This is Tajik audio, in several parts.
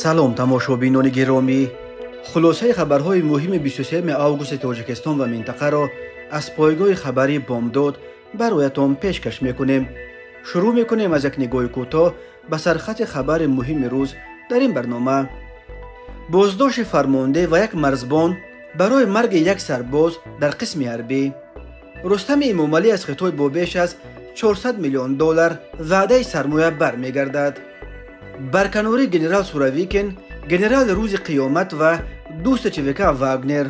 Салом, тамошобинони гиромӣ! Хулосаи хабарҳои муҳими 23 августи Тоҷикистон ва минтақаро аз пойгоҳи хабарии «Бомдод» бароятон пешкаш мекунем. Шурӯъ мекунем аз як нигоҳи кӯтоҳ ба сархати хабари муҳими рӯз. Дар ин барнома: боздошти фармондеҳ ва як марзбон барои марги як сарбоз дар қисми ҳарбӣ, Рустами Эмомалӣ аз Хитой бо беш аз 400 миллион доллар ваъдаи сармоя бармегардад, барканории генерал Суровикин, генерали рӯзи қиёмат ва дӯсти ЧВК «Вагнер»,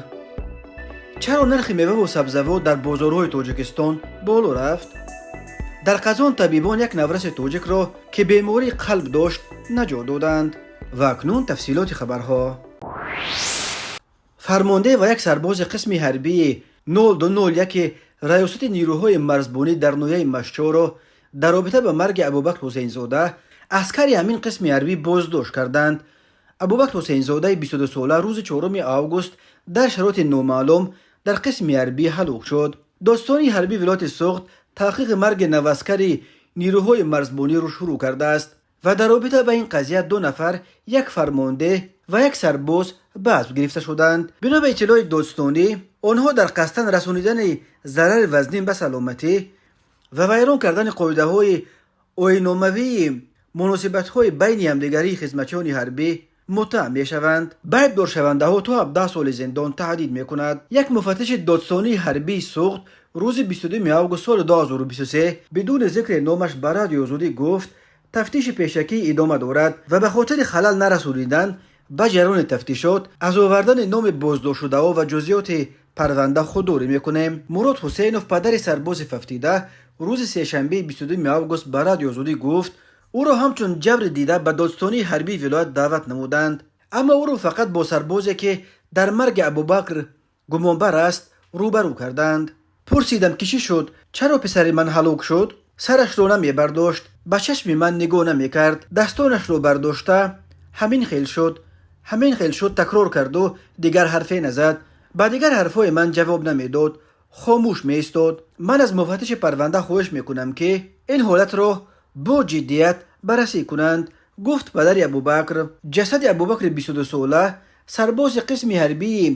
чаро нархи меваву сабзавот дар бозорҳои Тоҷикистон боло рафт, дар Қазон табибон як навраси тоҷикро, ки бемории қалб дошт, наҷот доданд. Ва акнун тафсилоти хабарҳо. Фармондеҳ ва як сарбози қисми ҳарбии 0201 Раёсати нирӯҳои марзбонӣ дар ноҳияи Мастчоро дар робита ба марги Абубакр Ҳусейнзода, аскари ҳамин қисми ҳарбӣ, боздошт карданд. Абубакр Ҳусейнзодаи 22сола рӯзи 4 август дар шароити номаълум дар қисми ҳарбӣ ҳалок шуд. Додситонии ҳарбии вилояти Суғд таҳқиқи марги наваскари нирӯҳои марзбониро шурӯъ кардааст ва дар робита ба ин қазия ду нафар, як фармондеҳ ва як сарбоз, ба асб гирифта шуданд. Бино ба иттилои додситонӣ, онҳо дар қасдан расонидани зарари вазнин ба саломатӣ ва вайрон кардани қоидаҳои оинномавии муносибатҳои байни ҳамдигарии хизматчиёни ҳарбӣ муттаҳам мешаванд. Ба айбдоршавандаҳо то 17 соли зиндон таҳдид мекунад. Як муфаттиши додситонии ҳарбии Суғд рӯзи 22 август соли 2023 бидуни зикри номаш ба Радиои Озодӣ гуфт, тафтиши пешакӣ идома дорад ва ба хотири халал нарасонидан ба ҷараёни тафтишот аз овардани номи боздоштшудаҳо ва ҷузъиёти парванда худдорӣ мекунем. Мурод Ҳусейнов, падари сарбози фавтида, рӯзи сешанбеи 22 август ба Радиои Озодӣ гуфт, ӯро ҳамчун ҷабри дида ба додситонии ҳарбии вилоят даъват намуданд, аммо ӯро фақат бо сарбозе, ки дар марги Абубакр гумонбар аст, рӯбарӯ карданд. Пурсидам, ки чӣ шуд, чаро писари ман ҳалок шуд? Сарашро намебардошт, ба чашми ман нигоҳ намекард, дастонашро бардошта, ҳамин хел шуд, ҳамин хел шуд такрор карду дигар ҳарфе назад. Ба дигар ҳарфҳои ман ҷавоб намедод, хомӯш меистод. Ман аз муфаттиши парванда хоҳиш мекунам, ки ин ҳолатро бо ҷиддият баррасӣ кунанд, гуфт падари Абубакр. Ҷасади Абубакри 22сола, сарбози қисми ҳарбии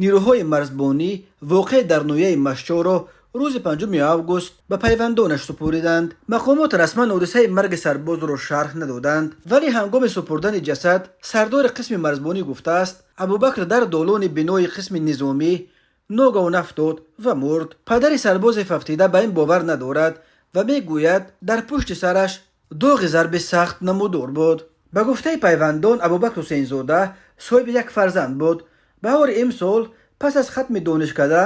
нирӯҳои марзбонӣ воқеъ дар ноҳияи Мастчоро, рӯзи 5 август ба пайвандонаш супуриданд. Мақомот расман ҳодисаи марги сарбозро шарҳ надоданд, вале ҳангоми супурдани ҷасад сардори қисми марзбонӣ гуфтааст, Абубакр дар долони бинои қисми низомӣ ногаҳон афтод ва мурд. Падари сарбози фавтида ба ин бовар надорад ва мегӯяд, дар пушти сараш доғи зарби сахт намудор буд. Ба гуфтаи пайвандон, Абубакр Ҳусейнзода соҳиби як фарзанд буд. Баҳори имсол пас аз хатми донишкада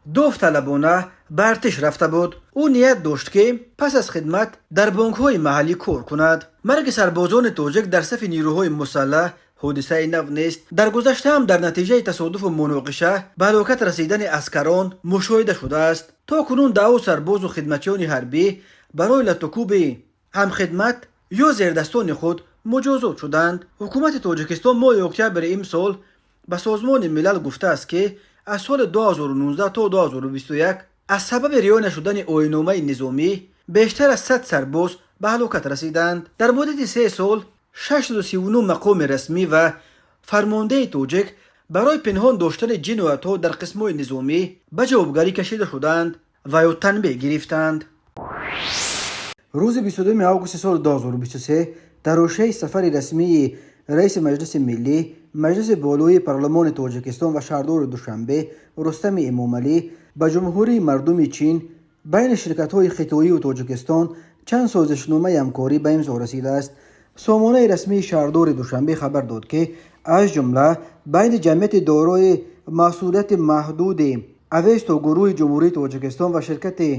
довталабона ба артиш рафта буд. Ӯ ният дошт, ки пас аз хидмат дар бонкҳои маҳаллӣ кор кунад. Марги сарбозони тоҷик дар сафи нирӯҳои мусаллаҳ ҳодисаи нав нест. Дар гузашта ҳам дар натиҷаи тасодуфу муноқиша ба ҳалокат расидани аскарон мушоҳида шудааст. То кунун даҳу сарбозу хидматчиёни ҳарбӣ барои латукӯби ҳамхидмат ё зердастони худ муҷозот шуданд. Ҳукумати Тоҷикистон моҳи октябри имсол ба Созмони Милал гуфтааст, ки аз соли 2019 то 2021 аз сабаби риоя нашудани оинномаи низомӣ бештар аз 100 сарбоз ба ҳалокат расиданд. Дар муддати 3 сол 639 мақоми расмӣ ва фармондеҳи тоҷик барои пинҳон доштани ҷиноятҳо дар қисмҳои низомӣ ба ҷавобгарӣ кашида шуданд ва ё танбеҳ гирифтанд. Рӯзи 22 августи соли 2023 дар ҳошияи сафари расмии раиси Маҷлиси Миллӣ, Маҷлиси Болоии Парлумони Тоҷикистон ва шаҳрдори Душанбе Рустами Эмомалӣ ба Ҷумҳурии Мардуми Чин байни ширкатҳои хитоию Тоҷикистон чанд созишномаи ҳамкорӣ ба имзо расидааст. Сомонаи расмии шаҳрдори Душанбе хабар дод, ки аз ҷумла байни ҷамъияти дорои масъулияти маҳдуди «Авесто Гурӯҳи Ҷумҳурии Тоҷикистон ва ширкати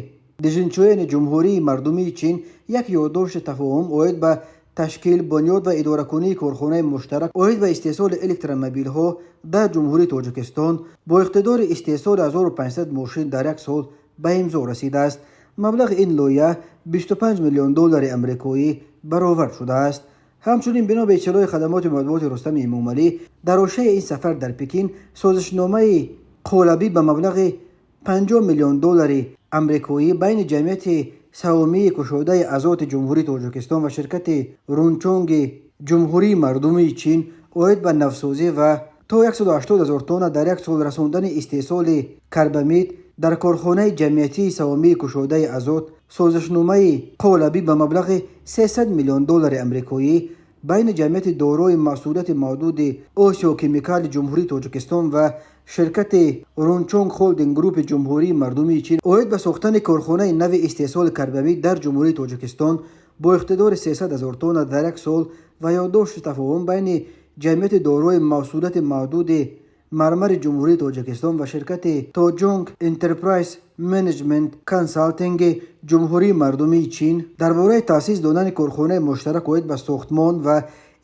Дижинчуэни Ҷумҳурии Мардумии Чин як ёддошти тафоҳум оид ба ташкил, бунёд ва идоракунии корхонаи муштарак оид ба истеҳсоли электромобилҳо дар Ҷумҳурии Тоҷикистон бо иқтидори истеҳсоли 1500 мошин дар як сол ба имзо расидааст. Маблағи ин лоиҳа 25 миллион доллари амрикоӣ баровард шудааст. Ҳамчунин, бино ба иттилои хадамоти матбуоти Рустами Эмомалӣ, дар ҳошияи ин сафар дар Пекин созишномаи қолабӣ ба маблағи 50 миллион доллари амрикоӣ байни ҷамъияти саҳомии кушодаи Азоти Ҷумҳурии Тоҷикистон ва ширкати Рунчонги Ҷумҳурии Мардумии Чин оид ба навсозӣ ва то 180 ҳазор тонна дар як сол расондани истеҳсоли карбамид дар корхонаи ҷамъиятии саҳомии кушодаи Азот, созишномаи қолабӣ ба маблағи 300 миллион доллари амрикоӣ байни ҷамъияти дорои масъулияти маҳдуди Осиё Химикали Ҷумҳурии Тоҷикистон ва ширкати Рунчонг Холдинг Группи Ҷумҳурии Мардумии Чин оид ба сохтани корхонаи нави истеҳсоли карбамид дар Ҷумҳурии Тоҷикистон бо иқтидори 300 ҳазор тонна дар як сол ва ёддошти тафоҳум байни ҷамъияти дорои масъулияти маҳдуди Мармари Ҷумҳурии Тоҷикистон ва ширкати Тоҷонг Энтерпрайз Менеҷмент Консалтинги Ҷумҳурии Мардумии Чин дар бораи таъсис додани корхонаи муштарак оид ба сохтмон ва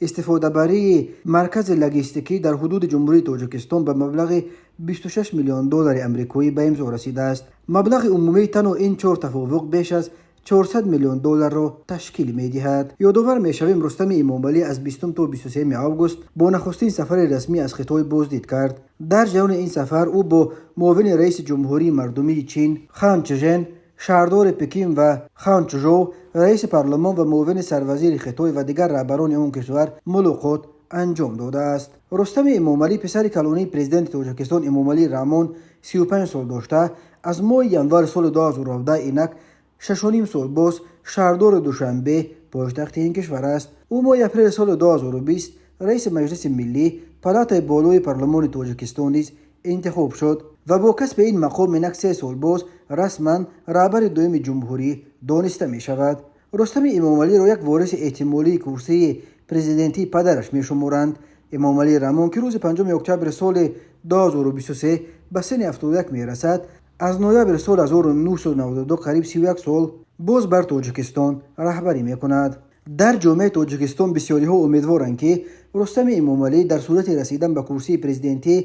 истифодабарии маркази логистикӣ дар ҳудуди Ҷумҳурии Тоҷикистон ба маблағи 26 миллион доллари амрикоӣ ба имзо расидааст. Маблағи умумии танҳо ин чор тафовуқ беш аз 400 миллион долларро ташкил медиҳад. Ёдовар мешавем, Рустами Эмомалӣ аз 20 то 23 август бо нахустин сафари расмӣ аз Хитой боздид кард. Дар ҷараёни ин сафар ӯ бо муовини раиси Ҷумҳурии Мардумии Чин Хан Чжен, шаҳрдори Пекин, ва Хан Чжоу, раиси парлумон ва муовини сарвазири Хитой, ва дигар раҳбарони он кишвар мулоқот анҷом додааст. Рустами Эмомалӣ, писари калонии президенти Тоҷикистон Эмомалӣ Раҳмон, 35 сол дошта, аз моҳи январи соли 2017 инак 6,5 сол боз шаҳрдори Душанбе, пойтахти ин кишвар аст. Ӯ моҳи апрели соли 2020 раиси Маҷлиси миллӣ, палатаи болои парлумони Тоҷикистон низ интихоб шуд ва бо касби ин мақом инак 3 сол боз расман раҳбари дуюми ҷумҳурӣ дониста мешавад. Рустами Эмомалиро як вориси эҳтимолии курсии президентии падараш мешуморанд. Эмомалӣ Раҳмон, ки рӯзи 5 октябри соли 2023 ба синни 71 мерасад, аз ноябри соли 1992 қариб 31 сол боз бар Тоҷикистон раҳбарӣ мекунад. Дар ҷомеаи Тоҷикистон бисёриҳо умедворанд, ки Рустами Эмомалӣ дар сурати расидан ба курсии президентӣ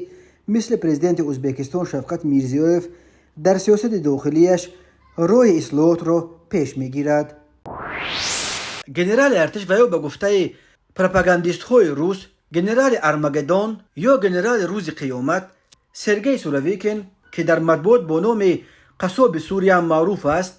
мисли президенти Ӯзбекистон Шавкат Мирзиёев дар сиёсати дохилияш роҳи ислоҳотро пеш мегирад. Генерали артиш ва ё ба гуфтаи пропагандистҳои рус генерали Армагеддон ё генерали рӯзи қиёмат Сергей Суровикин, ки дар матбуот бо номи қассоби Сурия маъруф аст,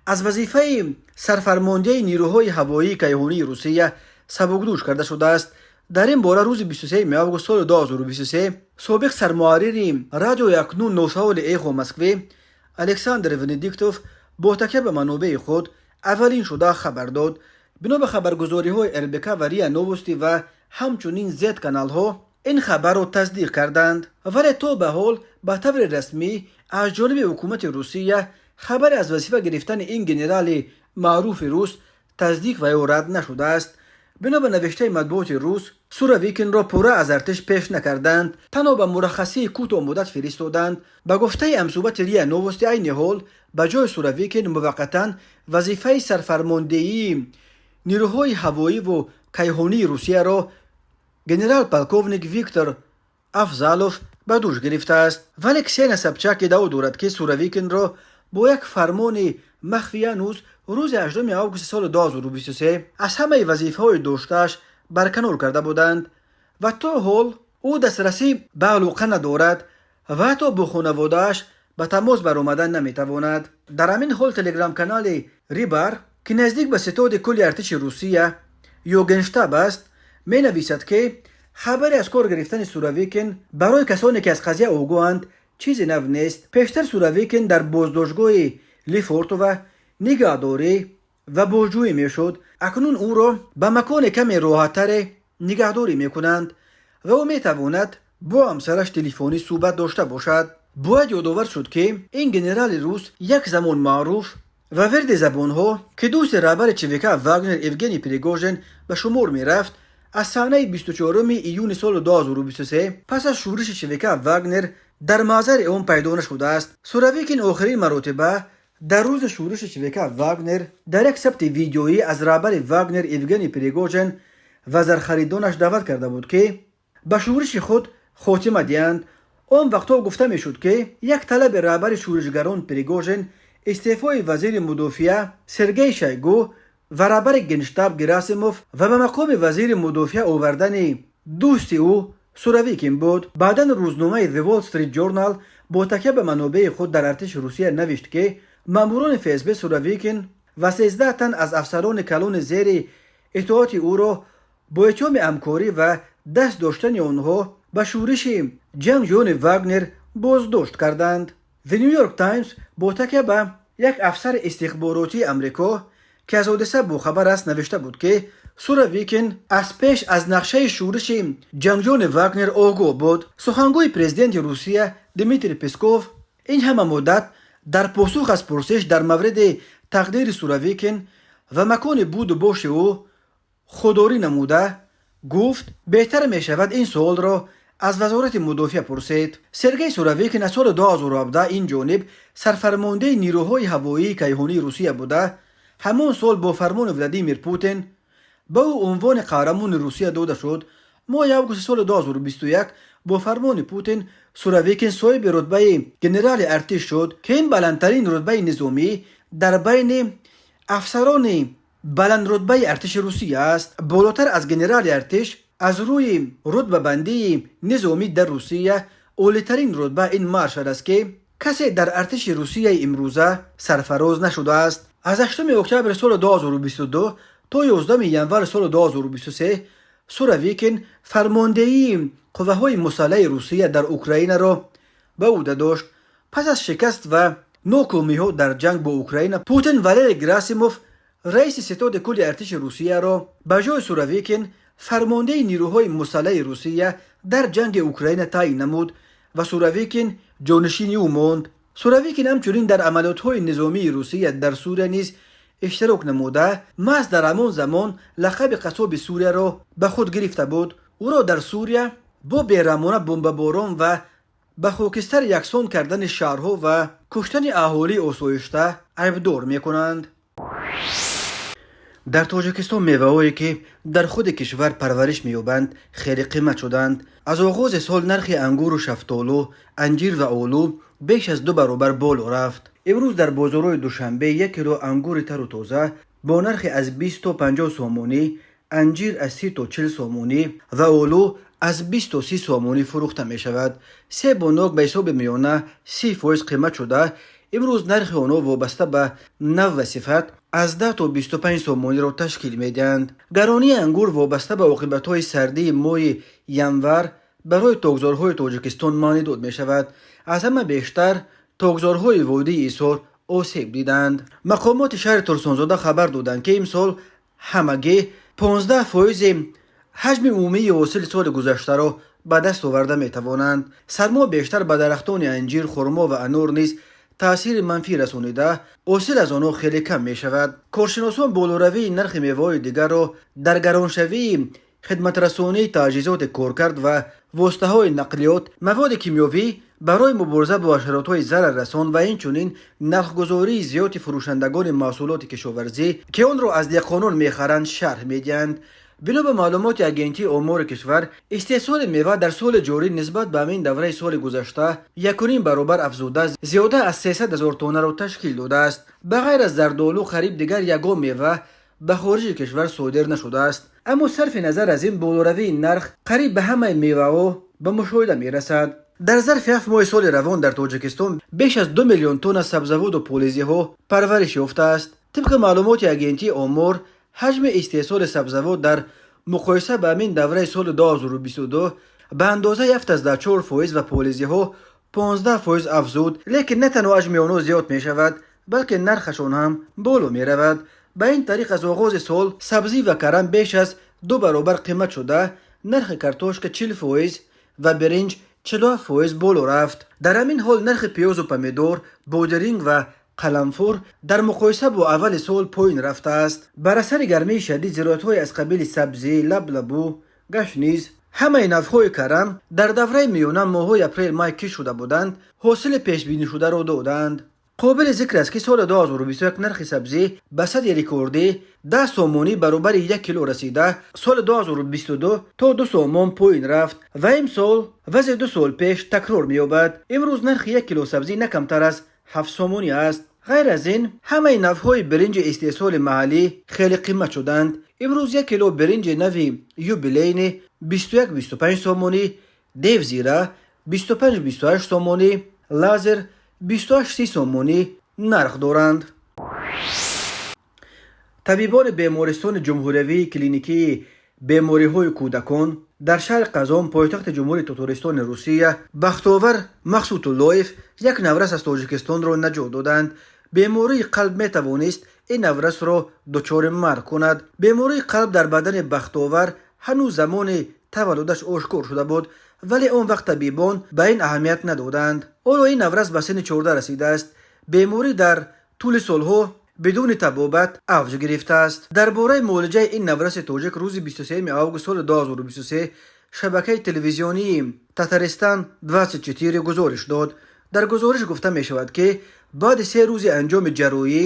аз вазифаи сарфармондеҳи нирӯҳои ҳавоии кайҳонии Русия сабукдӯш карда шудааст. Дар ин бора рӯзи 23 август соли 2023 собиқ сармуҳаррири радиои акнун нофаъоли «Эхо Москвы» Александр Венедиктов бо такя ба манобеи худ аввалин шуда хабар дод. Бино ба хабаргузориҳои РБК ва РИА Новости ва ҳамчунин зет каналҳо ин хабарро тасдиқ карданд, вале то ба ҳол ба таври расмӣ аз ҷониби ҳукумати Русия хабаре аз вазифа гирифтани ин генерали маъруфи рус тасдиқ ва ё рад нашудааст. Бино ба навиштаи матбуоти рус, Суровикинро пурра аз артиш пеш накарданд, танҳо ба мураххасии кӯтоҳмуддат фиристоданд. Ба гуфтаи ҳамсӯҳбати РИА Новости, айни ҳол ба ҷои Суровикин муваққатан вазифаи сарфармондеҳии нирӯҳои ҳавоиву кайҳонии Русияро генерал-полковник Виктор Афзалов ба дӯш гирифтааст. Вале Ксения Собчак иддао дорад, ки Суровикинро бо як фармони махфиянӯз рӯзи 8 августи соли 2023 аз ҳамаи вазифаҳои доштааш барканор карда буданд ва то ҳол ӯ дастрасӣ ба алоқа надорад ва ҳатто бо хонаводааш ба тамос баромадан наметавонад. Дар ҳамин ҳол телеграм-канали Рибар, ки наздик ба ситоди кулли артиши Русия ё Генштаб аст, менависад, ки хабаре аз кор гирифтани Суровикин барои касоне, ки аз қазия огоҳанд, чизе нав нест. Пештар Суровикин дар боздоштгоҳи Лефортово нигаҳдорӣ ва бозҷӯӣ мешуд. Акнун ӯро ба маконе каме роҳаттаре нигаҳдорӣ мекунанд ва ӯ метавонад бо ҳамсараш телефонӣ суҳбат дошта бошад. Бояд ёдовар шуд, ки ин генерали рус, як замон маъруф ва верди забонҳо, ки дӯсти раҳбари ЧВК Вагнер Евгений Пригожин ба шумор мерафт, аз санаи 24 июни соли 2023 пас аз шӯриши ЧВК Вагнер дар маҳзари он пайдо нашудааст. Суровикин охирин маротиба дар рӯзи шӯриши ЧВК Вагнер дар як сабти видеоӣ аз раҳбари Вагнер Евгений Пригожин ва зархаридонаш даъват карда буд, ки ба шӯриши худ хотима диҳанд. Он вақтҳо гуфта мешуд, ки як талаби раҳбари шӯришгарон Пригожин истеъфои вазири мудофиа Сергей Шойгу ва раҳбари Генштаб Герасимов ва ба мақоми вазири мудофиа овардани дӯсти ӯ Суровикин буд. Баъдан рӯзномаи The Wall Street Journal бо такя ба манобеи худ дар артиши Русия навишт, ки маъмурони ФСБ Суровикин ва 13 тан аз афсарони калони зери итоати ӯро бо иттиҳоми ҳамкорӣ ва даст доштани онҳо ба шӯриши ҷангҷӯёни Вагнер боздошт карданд. The New York Times бо такя ба як афсари истихборотии Амрико, ки аз ҳодиса бохабар аст, навишта буд, ки Суровикин аз пеш аз нақшаи шӯриши ҷангҷӯёни Вагнер огоҳ буд. Сухангӯи президенти Русия Дмитрий Песков ин ҳама муддат дар посух аз пурсиш дар мавриди тақдири Суровикин ва макони буду боши ӯ худдорӣ намуда, гуфт, беҳтар мешавад ин суолро аз Вазорати мудофиа пурсед. Сергей Суровикин аз соли 2017 ин ҷониб сарфармондеҳи нирӯҳои ҳавоии кайҳонии Русия буда, ҳамон сол бо фармони Владимир Путин ба ӯ унвони Қаҳрамони Русия дода шуд. Моҳи августи соли 2021 бо фармони Путин Суровикин соҳиби рутбаи генерали артиш шуд, ки ин баландтарин рутбаи низомӣ дар байни афсарони баландрутбаи артиши Русия аст. Болотар аз генерали артиш аз рӯи рутбабандии низомӣ дар Русия олитарин рутба ин маршал аст, ки касе дар артиши Русияи имрӯза сарфароз нашудааст. Аз 8 октябри соли 2022 то 11 январи соли 2023 Суровикин фармондеҳии қувваҳои мусаллаҳи Русия дар Украинаро ба ӯҳда дошт. Пас аз шикаст ва нокомиҳо дар ҷанг бо Украина, Путин Валерий Герасимов, раиси ситоди кулли артиши Русияро, ба ҷои Суровикин фармондеҳи нирӯҳои мусаллаҳи Русия дар ҷанги Украина таъин намуд ва Суровикин ҷонишини ӯ монд. Суровикин ҳамчунин дар амалиётҳои низомии Русия дар Сурия низ иштирок намуда, маҳз дар ҳамон замон лақаби қассоби Сурияро ба худ гирифта буд. Ӯро дар Сурия бо бераҳмона бомбаборон ва ба хокистар яксон кардани шаҳрҳо ва куштани аҳолии осоишта айбдор мекунанд. Дар Тоҷикистон меваҳое, ки дар худи кишвар парвариш меёбанд, хеле қимат шуданд. Аз оғози сол нархи ангуру шафтолу, анҷир ва олу беш аз ду баробар боло рафт. Имрӯз дар бозорҳои Душанбе як кило ангури тару тоза бо нархи аз 20 то 50 сомонӣ, анҷир аз 30 то 40 сомонӣ ва олу аз 20 то 30 сомонӣ фурӯхта мешавад. Себу нок ба ҳисоби миёна 30% қимат шуда, имрӯз нархи онҳо вобаста ба нав ва сифат аз 10 то 25 сомониро ташкил медиҳанд. Гаронии ангур вобаста ба оқибатҳои сардии моҳи январ барои токзорҳои Тоҷикистон маънидод мешавад. Аз ҳама бештар токзорҳои водии Ҳисор осеб диданд. Мақомоти шаҳри Турсунзода хабар доданд, ки имсол ҳамагӣ 15 фоизи ҳаҷми умумии ҳосили соли гузаштаро ба даст оварда метавонанд. Сармо бештар ба дарахтони анҷир, хурмо ва анор низ таъсири манфӣ расонида, ҳосил аз онҳо хеле кам мешавад. Коршиносон болоравии нархи меваҳои дигарро дар гароншавии хидматрасонии таҷҳизоти коркард ва воситаҳои нақлиёт, маводи кимиёвӣ барои мубориза бо ҳашаротҳои зараррасон ва инчунин нархгузории зиёди фурӯшандагони маҳсулоти кишоварзӣ, ки онро аз деҳқонон мехаранд, шарҳ медиҳанд. Бино ба маълумоти Агентии омори кишвар, истеҳсоли мева дар соли ҷорӣ нисбат ба ҳамин давраи соли гузашта якуним баробар афзуда, зиёда аз 300 ҳазор тоннаро ташкил додааст. Ба ғайр аз зардолу, қариб дигар ягон мева ба хориҷи кишвар содир нашудааст. Аммо сарфи назар аз ин, болоравии нарх қариб ба ҳамаи меваҳо ба мушоҳида мерасад. Дар зарфи 7 моҳи соли равон дар Тоҷикистон беш аз 2 миллион тонна сабзавоту полизиҳо парвариш ёфтааст. Тибқи маълумоти Агентии омор, ҳаҷми истеҳсоли сабзавот дар муқоиса ба ҳамин давраи соли 2022 ба андозаи 7,4% ва полизиҳо 15% афзуд. Лекин на танҳо ҳаҷми онҳо зиёд мешавад, балки нархашон ҳам боло меравад. Ба ин тариқ, аз оғози сол сабзӣ ва карам беш аз ду баробар қимат шуда, нархи картошка 40% ва биринҷ 47% боло рафт. Дар ҳамин ҳол нархи пиёзу помидор, бодиринг ва қаламфур дар муқоиса бо аввали сол поин рафтааст. Бар асари гармии шадид, зироатҳои аз қабили сабзӣ, лаблабу, гашниз, ҳамаи навъҳои карам дар давраи миёна, моҳҳои апрел, май кишт шуда буданд, ҳосили пешбинишударо доданд. Қобили зикр аст, ки соли 2021 нархи сабзӣ ба сатҳи рекордӣ 10 сомонӣ баробари як кило расида, соли 2022 то 2 сомон поин рафт ва имсол вазъи 2 сол пеш такрор меёбад. Имрӯз нархи як кило сабзӣ на камтар аз 7 сомонӣ аст. Ғайр аз ин, ҳамаи навъҳои биринҷи истеҳсоли маҳаллӣ хеле қимат шуданд. Имрӯз як кило биринҷи нави Юбилейный 21-25 сомонӣ, Девзира 25-28 сомонӣ, Лазер 28-30 сомонӣ нарх доранд. Табибони бемористони ҷумҳуриявии клиникии бемориҳои кӯдакон дар шаҳри Қазон, пойтахти Ҷумҳурии Тотористони Русия, Бахтовар Мақсудуллоев, як наврас аз Тоҷикистонро наҷот доданд. Бемории қалб метавонист ин наврасро дучори марг кунад. Бемории қалб дар бадани Бахтовар ҳанӯз замони таваллудаш ошкор шуда буд, вале он вақт табибон ба ин аҳамият надоданд. Ҳоло ин наврас ба синни 14 расидааст. Беморӣ дар тӯли солҳо бидуни табобат авҷ гирифтааст. Дар бораи муолиҷаи ин навраси тоҷик рӯзи 23 август соли 2023 шабакаи телевизионии Татаристан 24 гузориш дод. Дар гузориш гуфта мешавад, ки баъди 3 рӯзи анҷоми ҷарроҳӣ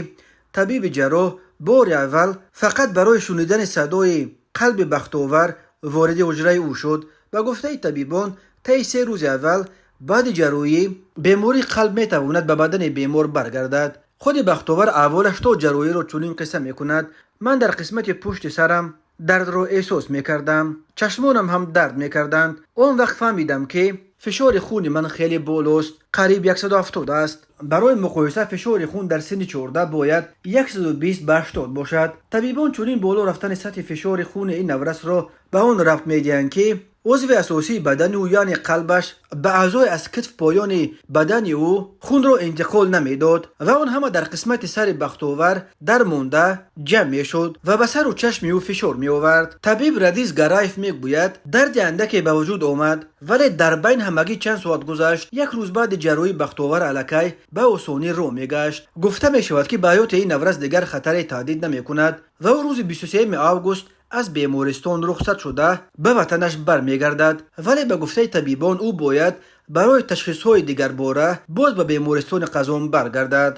табиби ҷарроҳ бори аввал фақат барои шунидани садои қалби Бахтовар вориди ҳуҷраи ӯ шуд. Ба гуфтаи табибон, таи 3 рӯзи аввал баъди ҷарроҳӣ бемории қалб метавонад ба бадани бемор баргардад. Худи Бахтовар аҳволаш то ҷарроҳиро чунин қисса мекунад: «Ман дар қисмати пушти сарам дардро эҳсос мекардам, чашмонам ҳам дард мекарданд. Он вақт фаҳмидам, ки фишори хуни ман хеле болост, қариб 170 аст. Барои муқоиса, фишори хун дар синни 14 бояд 120 ба 80 бошад». Табибон чунин боло рафтани сатҳи фишори хуни ин наврасро ба он рабт медиҳанд, ки узви асосии бадани ӯ, яъне қалбаш, ба аъзое аз китф поёни бадани ӯ хунро интиқол намедод ва он ҳама дар қисмати сари Бахтовар дармонда ҷамъ мешуд ва ба сару чашми ӯ фишор меовард. Табиб Радис Гараев мегӯяд, дарди андаке ба вуҷуд омад, вале дар байн ҳамагӣ чанд соат гузашт. Як рӯз баъди ҷарроҳӣ Бахтовар аллакай ба осонӣ роҳ мегашт. Гуфта мешавад, ки ба ҳаёти ин наврас дигар хатаре таҳдид намекунад ва ӯ рӯзи 23 август аз бемористон рухсат шуда ба ватанаш бармегардад, вале ба гуфтаи табибон, ӯ бояд барои ташхисҳои дигарбора боз ба бемористони Қазон баргардад.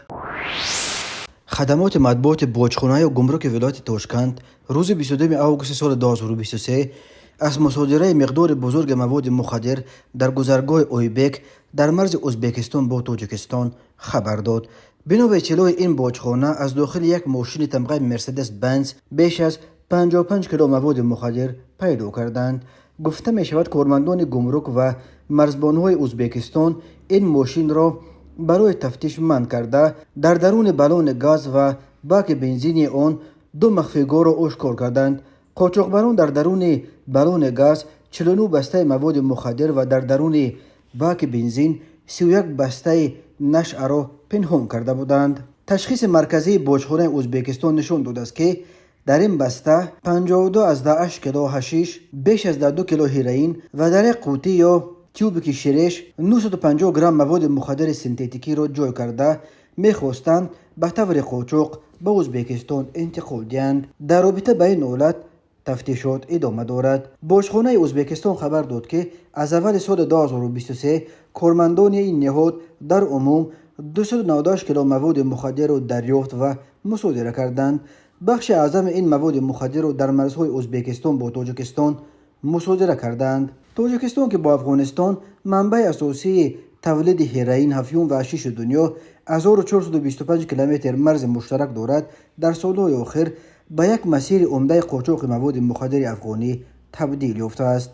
Хадамоти матбуоти боҷхонаю гумруки вилояти Тошканд рӯзи 22 августи соли 2023 аз мусодираи миқдори бузурги маводи мухаддир дар гузаргоҳи Ойбек дар марзи Ӯзбекистон бо Тоҷикистон хабар дод. Бино ба иттилои ин боҷхона, аз дохили як мошини тамғаи Мерседес Бенз беш аз 55 кило маводи мухаддир пайдо карданд. Гуфта мешавад, кормандони гумрук ва марзбонҳои Ӯзбекистон ин мошинро барои тафтиш манъ карда, дар даруни баллони газ ва баки бензини он ду махфигоҳро ошкор карданд. Қочоқбарон дар даруни баллони газ 49 бастаи маводи мухаддир ва дар даруни баки бензин 31 бастаи нашъаро пинҳон карда буданд. Ташхиси марказии боҷхонаи Ӯзбекистон нишон додааст, ки дар ин баста 52,8 кило ҳашиш, беш аз 2 кило ҳероин ва дар як қутӣ ё тюбики ширеш 950 грамм маводи мухаддири синтетикиро ҷой карда мехостанд ба таври қочоқ ба Ӯзбекистон интиқол диҳанд. Дар робита ба ин ҳолат тафтишот идома дорад. Боҷхонаи Ӯзбекистон хабар дод, ки аз аввали соли 2023 кормандони ин ниҳод дар умум 298 кило маводи мухаддирро дарёфт ва мусодира карданд. Бахши аъзами ин маводи мухаддирро дар марзҳои Ӯзбекистон бо Тоҷикистон мусодира карданд. Тоҷикистон, ки бо Афғонистон манбаи асосии тавлиди ҳероин, ҳафюн ва ҳашиши дунё 1425 километр марзи муштарак дорад, дар солҳои охир ба як масири умдаи қочоқи маводи мухаддири афғонӣ табдил ёфтааст.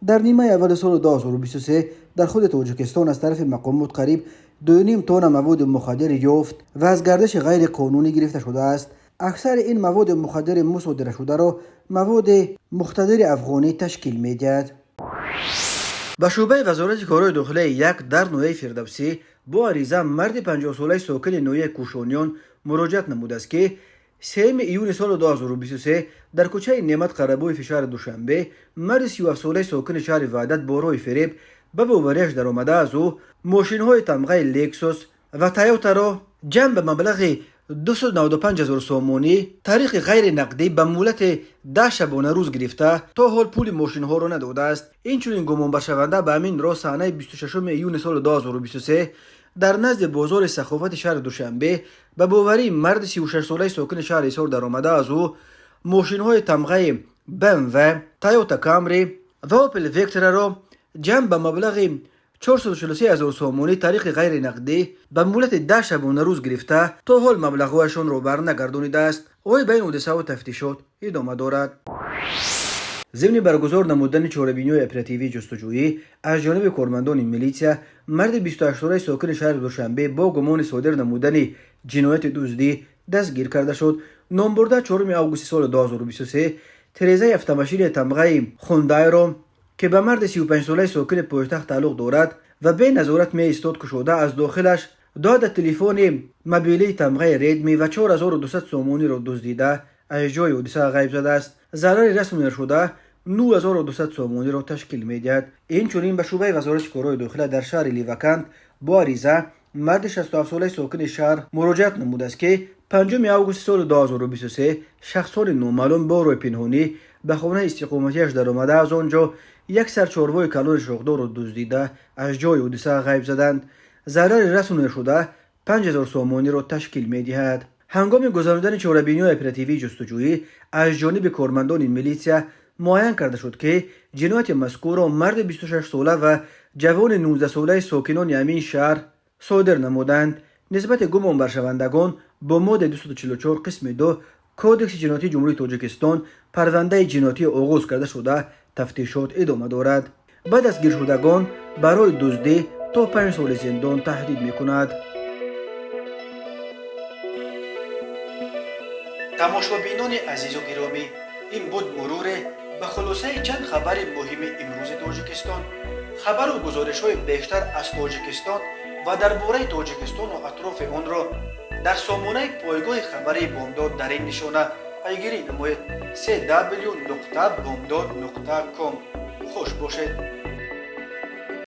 Дар нимаи аввали соли 2023 дар худи Тоҷикистон аз тарафи мақомот қариб 2,5 тонна маводи мухаддир ёфт ва аз гардиши ғайриқонунӣ гирифта шудааст. Аксари ин маводи мухаддири мусодирашударо маводи мухтадири афғонӣ ташкил медиҳад. Ба шӯъбаи Вазорати корҳои дохилияи як дар ноҳияи Фирдавсӣ бо ариза марди 50-солаи сокини ноҳияи Кӯшониён муроҷиат намудааст, ки 3 июни соли 2023 дар кӯчаи Неъмат Қарабоеви шаҳри Душанбе марди 37-солаи сокини шаҳри Ваҳдат бо роҳи фиреб ба боварияш даромада, аз ӯ мошинҳои тамғаи Лексус ва Тойотаро ҷамъ ба маблағи 295 ҳазор сомонӣ тариқи ғайри нақдӣ ба муҳлати 10 шабона рӯз гирифта, то ҳол пули мошинҳоро надодааст. Инчунин гумонбаршаванда ба ҳамин роҳ санаи 26 июни соли 2023 дар назди бозори Саховати шаҳри Душанбе ба боварии марди 36-солаи сокини шаҳри Ҳисор даромада, аз ӯ мошинҳои тамғаи БМВ, Тойота Камри ва Опел Вектраро ҷамъ ба маблағи 443 ҳазор сомонӣ тариқи ғайри нақдӣ ба муҳлати 10 шабона рӯз гирифта, то ҳол маблағҳояшонро барнагардонидааст. Оид ба ин ҳодисаҳо тафтишот идома дорад. Зимни баргузор намудани чорабиниҳои оперативии ҷустуҷӯӣ аз ҷониби кормандони милитсия марди 28-солаи сокини шаҳри Душанбе бо гумони содир намудани ҷинояти дуздӣ дастгир карда шуд. Номбурда 4 августи соли 2023 тирезаи автомашини тамғаи Хундайро, ки ба марди 35-солаи сокини пойтахт тааллуқ дорад ва бе назорат меистод, кушода, аз дохилаш ду адад телефони мобилии тамғаи Редми ва 4200 сомониро дуздида, аз ҷои ҳодиса ғайб задааст. Зарари расонидашуда 9200 сомониро ташкил медиҳад. Инчунин ба шӯъбаи Вазорати корҳои дохила дар шаҳри Левакант бо ариза марди 67-солаи сокини шаҳр муроҷиат намудааст, ки 5 августи соли 2023 шахсони номаълум бо роҳи пинҳонӣ ба хонаи истиқоматиаш даромада, аз он ҷо як сар чорвои калони шохдорро дуздида, аз ҷои ҳодиса ғайб заданд. Зарари расонидашуда 5000 сомониро ташкил медиҳад. Ҳангоми гузаронидани чорабиниҳои оперативии ҷустуҷӯӣ аз ҷониби кормандони милитсия муайян карда шуд, ки ҷинояти мазкурро марди 26-сола ва ҷавони 19-солаи сокинони ҳамин шаҳр содир намуданд. Нисбати гумонбаршавандагон бо моддаи 244 қисми 2 Кодекси ҷиноятии Ҷумҳурии Тоҷикистон парвандаи ҷиноятӣ оғоз карда шуда, тафтишот идома дорад. Ба дастгиршудагон барои дуздӣ то 5 соли зиндон таҳдид мекунад. Тамошобинони азизу гиромӣ, ин буд муруре ба хулосаи чанд хабари муҳими имрӯзи Тоҷикистон. Хабару гузоришҳои бештар аз Тоҷикистон ва дар бораи Тоҷикистону атрофи онро дар сомонаи пойгоҳи хабарии Бомдод дар ин нишона пайгирӣ намоед: cw.bomdod.com. Хуш бошед.